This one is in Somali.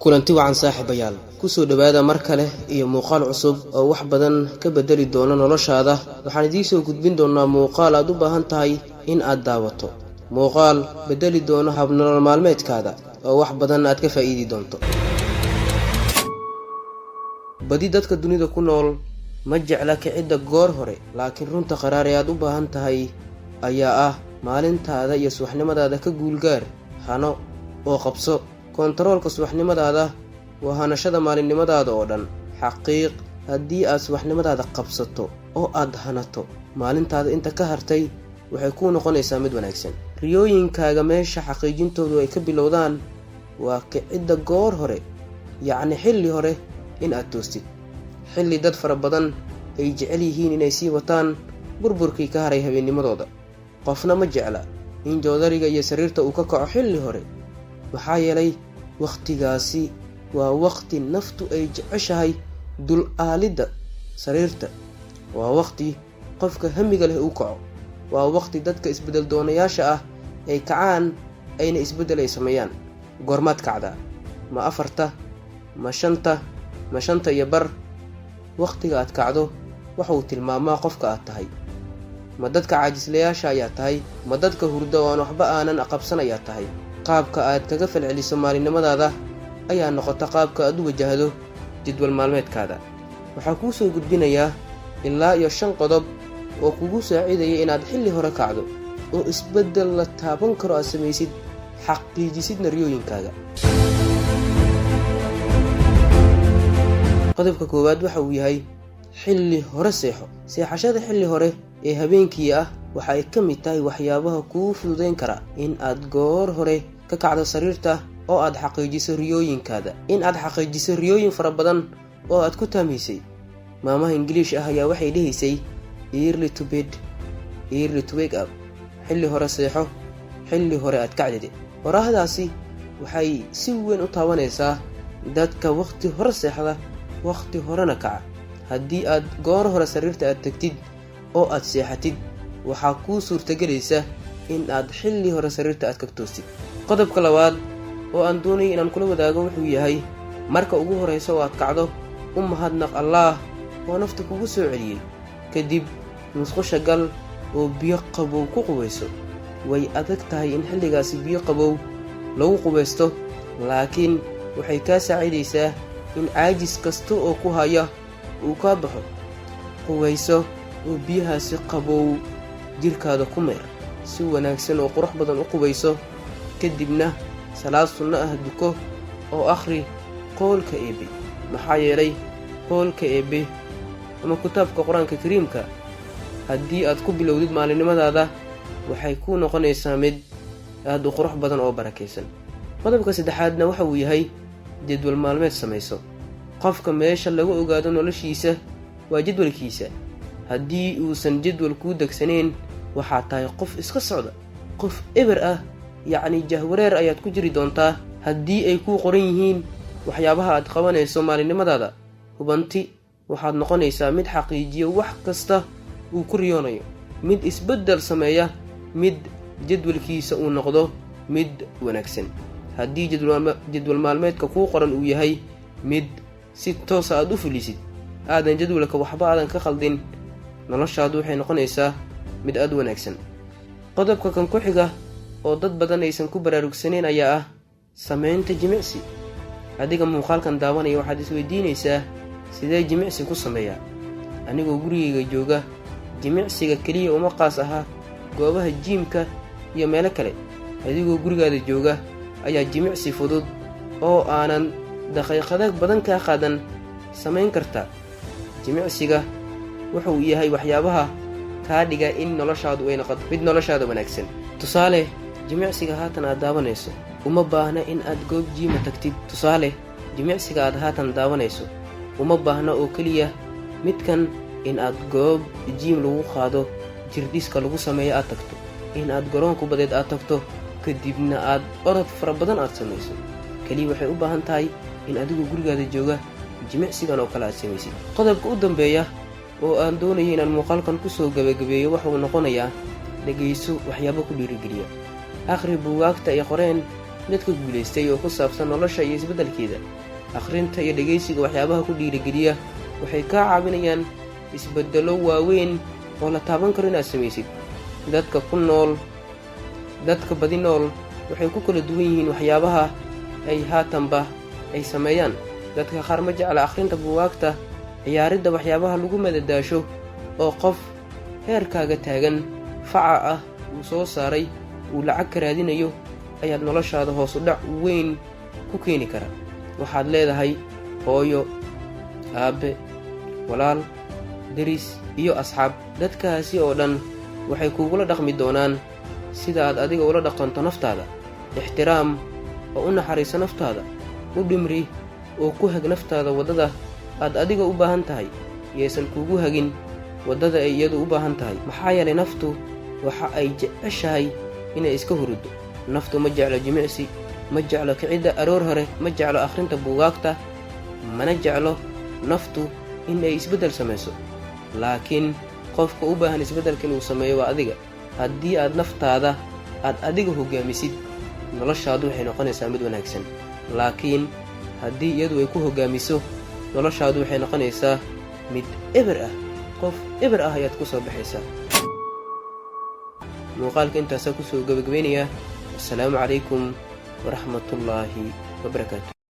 Kulanti wacan, saaxiibayaal. Kusoo dhowaada mar kale iyo muuqaal cusub oo wax badan ka bedeli doona noloshaada. Waxaan idiin soo gudbin doonaa muuqaal aad u baahan tahay in aad daawato, muuqaal bedeli doono habnolol maalmeedkaada oo wax badan aad ka faa'iidi doonto. Badi dadka dunida ku nool ma jecla kicidda goor hore, laakiin runta qaraar ee aad u baahan tahay ayaa ah: maalintaada iyo subaxnimadaada ka guulgaar, hano oo qabso koontaroolka. Subaxnimadaada waa hanashada maalinimadaada oo dhan. Xaqiiq, haddii aad subaxnimadaada qabsato oo aad hanato, maalintaada inta ka hartay waxay kuu noqonaysaa mid wanaagsan. Riyooyinkaaga meesha xaqiijintoodu ay ka bilowdaan waa kicidda goor hore, yacni xilli hore in aad toostid, xilli dad fara badan ay jecel yihiin inay sii wataan burburkii ka haray habeennimadooda. Qofna ma jecla in joodariga iyo sariirta uu ka kaco xilli hore, maxaa yeelay wakhtigaasi waa waqti naftu ay jeceshahay dul aalidda sariirta. Waa waqti qofka hamiga leh uu kaco. Waa waqti dadka isbeddel doonayaasha ah ay kacaan, ayna isbeddel ay sameeyaan. Goormaad kacdaa? Ma 4ta? Ma 5ta? Ma 5:30? Wakhtiga aad kacdo waxauu tilmaamaa qofka aad tahay. Ma dadka caajislayaasha ayaa tahay? Ma dadka hurda oo aan waxba aanan qabsan ayaa tahay? Qaabka aad kaga falceliso maalinimadaada ayaa noqota qaabka aad u wajahdo jadwal maalmeedkaada. Waxaa kuu soo gudbinayaa ilaa iyo shan qodob oo kugu saacidaya inaad xilli hore kacdo oo isbeddel la taaban karo aad samaysid, xaqiijisidna riyooyinkaaga. Qodobka koowaad waxa uu yahay: xilli hore seexo. Seexashada xilli hore ee habeenkii ah waxa ay ka mid tahay waxyaabaha kuu fududayn kara in aad goor hore ka kacdo sariirta oo aad xaqiijiso riyooyinkaada, in aad xaqiijiso riyooyin fara badan oo aad ku taamaysay. Maahmaah Ingiliish ah ayaa waxay dhehaysay: "Early to bed, early to wake up." Xilli hore seexo, xilli hore aad kacdide. Oraahdaasi waxay si weyn u taabanaysaa dadka wakhti hore seexda, wakhti horena kaca. Haddii aad goor hore sariirta aad tegtid oo aad seexatid, waxaa kuu suurtagelaysa in aad xilli hore sariirta aad ka toostid. Qodobka labaad oo aan doonayay inaan kula wadaago wuxuu yahay: marka ugu horraysa oo aad kacdo, u mahadnaq Allaah oo nafta kugu soo celiyey. Kadib musqusha gal oo biyo qabow ku qubayso. Way adag tahay in xilligaasi biyo qabow lagu qubaysto, laakiin waxay kaa saacidaysaa in caajis kasta oo ku haya uu kaa baxo. Qubayso oo biyahaasi qabow jirkaada ku meer. Si wanaagsan oo qurux badan u qubayso, kadibna salaad sunno ah duko oo akhri qoolka Eebbe, maxaa yeelay qoolka Eebbe ama kitaabka Qur-aanka Kariimka haddii aad ku bilowdid maalinimadaada, waxay kuu noqonaysaa mid aad u qurux badan oo barakaysan. Qodobka saddexaadna waxa uu yahay: jadwal maalmeed samayso. Qofka meesha lagu ogaado noloshiisa waa jadwalkiisa. Haddii uusan jadwal kuu degsanayn, waxaad tahay qof iska socda, qof eber ah, yacni jahwareer ayaad ku jiri doontaa. Haddii ay kuu qoran yihiin waxyaabaha aad qabanayso maalinimadaada, hubanti waxaad noqonaysaa mid xaqiijiyo wax kasta uu ku riyoonayo, mid isbeddel sameeya, mid jadwalkiisa uu noqdo mid wanaagsan. Haddii jadwal maalmeedka kuu qoran uu yahay mid si toosa aad u fulisid, aadan jadwalka waxba aadan ka khaldin, noloshaadu waxay noqonaysaa mid aad u wanaagsan. Qodobka kan ku xiga oo dad badan aysan ku baraarugsanayn ayaa ah samaynta jimicsi. Adiga muuqaalkan daawanaya, waxaad isweydiinaysaa: sidee jimicsi ku sameeyaa anigoo gurigayga jooga? Jimicsiga keliya uma qaas ahaa goobaha gym-ka iyo meelo kale. Adigoo gurigaada jooga ayaa jimicsi fudud oo aanan daqiiqado badan kaa qaadan samayn kartaa. Jimicsiga wuxuu yahay waxyaabaha kaa dhiga in noloshaadu ay noqoto mid noloshaada wanaagsan. Tusaale, jimicsiga haatan aad daawanayso uma baahna in aad goob gym-a tagtid. Tusaale, jimicsiga aad haatan daawanayso uma baahna oo keliya midkan in aad goob gym lagu qaado, jirdhiska lagu sameeyo aad tagto, in aad garoon kubadeed aad tagto, kadibna aad orod fara badan aad samayso. Keliya waxay u baahan tahay in adigoo gurigaada jooga jimicsigan oo kale aad samaysid. Qodobka u dambeeya oo aan doonaya inaan muuqaalkan kusoo gabagabeeyo waxauu noqonayaa: dhegayso waxyaabo ku dhiirigeliya, akhri buugaagta ay qoreen Dadka guulaystay oo ku saabsan nolosha iyo isbeddelkeeda. Akhrinta iyo dhegaysiga waxyaabaha ku dhiirigeliya waxay kaa caawinayaan isbeddello waaweyn oo la taaban karo inaad samaysid. Dadka ku nool, dadka badi nool, waxay ku kala duwan yihiin waxyaabaha ay haatanba ay sameeyaan. Dadka qaar ma jecla akhrinta buugaagta, ciyaaridda waxyaabaha lagu madadaasho oo qof heerkaaga taagan faca ah uu soo saaray, uu lacag ka raadinayo, ayaad noloshaada hoosu dhac weyn ku keeni kara. Waxaad leedahay hooyo, aabbe, walaal, deris iyo asxaab. Dadkaasi oo dhan waxay kugula dhaqmi doonaan sida aad adiga ula dhaqanto naftaada. Ixtiraam oo u naxariiso naftaada, u dhimri oo ku hag naftaada waddada aad adiga u baahan tahay. Yaysan kuugu hagin waddada ay iyadu u baahan tahay, maxaa yeelay naftu waxa ay jeceshahay inay iska huruddo. Naftu ma jeclo jimicsi, ma jeclo kicidda aroor hore, ma jeclo akhrinta buugaagta, mana jeclo naftu in ay isbeddel samayso. Laakiin qofka u baahan isbeddelka inuu sameeyo waa adiga. Haddii aad naftaada aad adiga hoggaamisid, noloshaadu waxay noqonaysaa mid wanaagsan, laakiin haddii iyadu ay ku hoggaamiso, noloshaadu waxay noqonaysaa mid eber ah. Qof eber ah ayaad ku soo baxaysaa. Muuqaalka intaasaa kusoo gabagabaynayaa. Assalaamu calaykum waraxmatullaahi wabarakaatu.